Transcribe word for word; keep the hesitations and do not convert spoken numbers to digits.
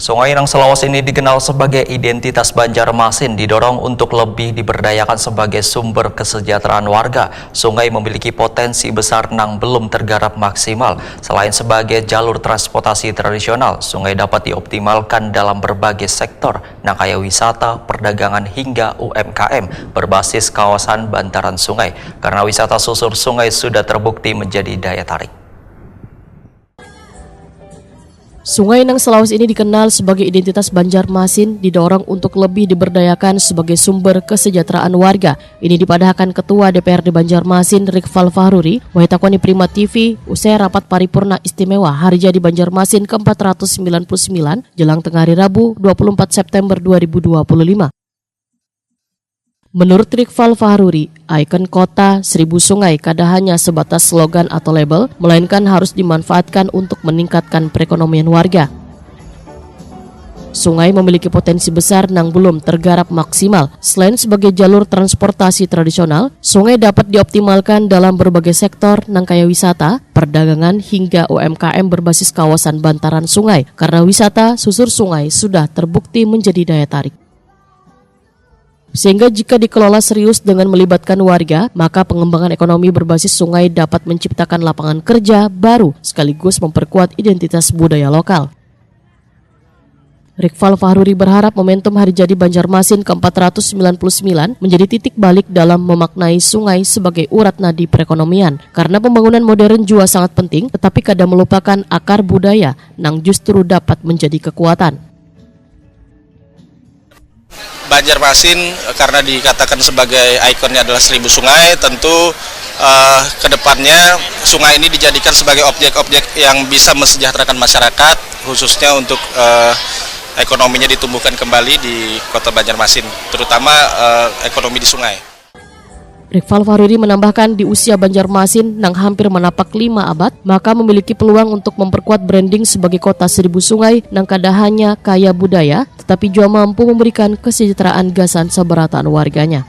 Sungai nang selawas ini dikenal sebagai identitas Banjarmasin, didorong untuk lebih diberdayakan sebagai sumber kesejahteraan warga. Sungai memiliki potensi besar nang belum tergarap maksimal. Selain sebagai jalur transportasi tradisional, sungai dapat dioptimalkan dalam berbagai sektor, nang kaya wisata, perdagangan, hingga U M K M berbasis kawasan bantaran sungai. Karena wisata susur sungai sudah terbukti menjadi daya tarik. Sungai nang selawas ini dikenal sebagai identitas Banjarmasin, didorong untuk lebih diberdayakan sebagai sumber kesejahteraan warga. Ini dipadahakan Ketua D P R D Banjarmasin, Rikfal Fahruri, wahitakoni Prima T V, usai rapat paripurna istimewa Hari Jadi Banjarmasin ke empat ratus sembilan puluh sembilan, jelang tengah hari Rabu, dua puluh empat September dua ribu dua puluh lima. Menurut Rikfal Fahruri, ikon kota Seribu Sungai kada hanya sebatas slogan atau label, melainkan harus dimanfaatkan untuk meningkatkan perekonomian warga. Sungai memiliki potensi besar nang belum tergarap maksimal. Selain sebagai jalur transportasi tradisional, sungai dapat dioptimalkan dalam berbagai sektor nang kaya wisata, perdagangan, hingga U M K M berbasis kawasan bantaran sungai. Karena wisata susur sungai sudah terbukti menjadi daya tarik. Sehingga jika dikelola serius dengan melibatkan warga, maka pengembangan ekonomi berbasis sungai dapat menciptakan lapangan kerja baru sekaligus memperkuat identitas budaya lokal. Rikfal Fahruri berharap momentum Hari Jadi Banjarmasin ke empat ratus sembilan puluh sembilan menjadi titik balik dalam memaknai sungai sebagai urat nadi perekonomian. Karena pembangunan modern juga sangat penting, tetapi kada melupakan akar budaya nang justru dapat menjadi kekuatan. Banjarmasin, karena dikatakan sebagai ikonnya adalah Seribu Sungai, tentu eh, kedepannya sungai ini dijadikan sebagai objek-objek yang bisa mensejahterakan masyarakat, khususnya untuk eh, ekonominya ditumbuhkan kembali di kota Banjarmasin, terutama eh, ekonomi di sungai. Rikfal Fahruri menambahkan, di usia Banjarmasin nang hampir manapak lima abad, maka memiliki peluang untuk memperkuat branding sebagai kota seribu sungai nang kada hanya kaya budaya, tetapi juga mampu memberikan kesejahteraan gasan sabarataan warganya.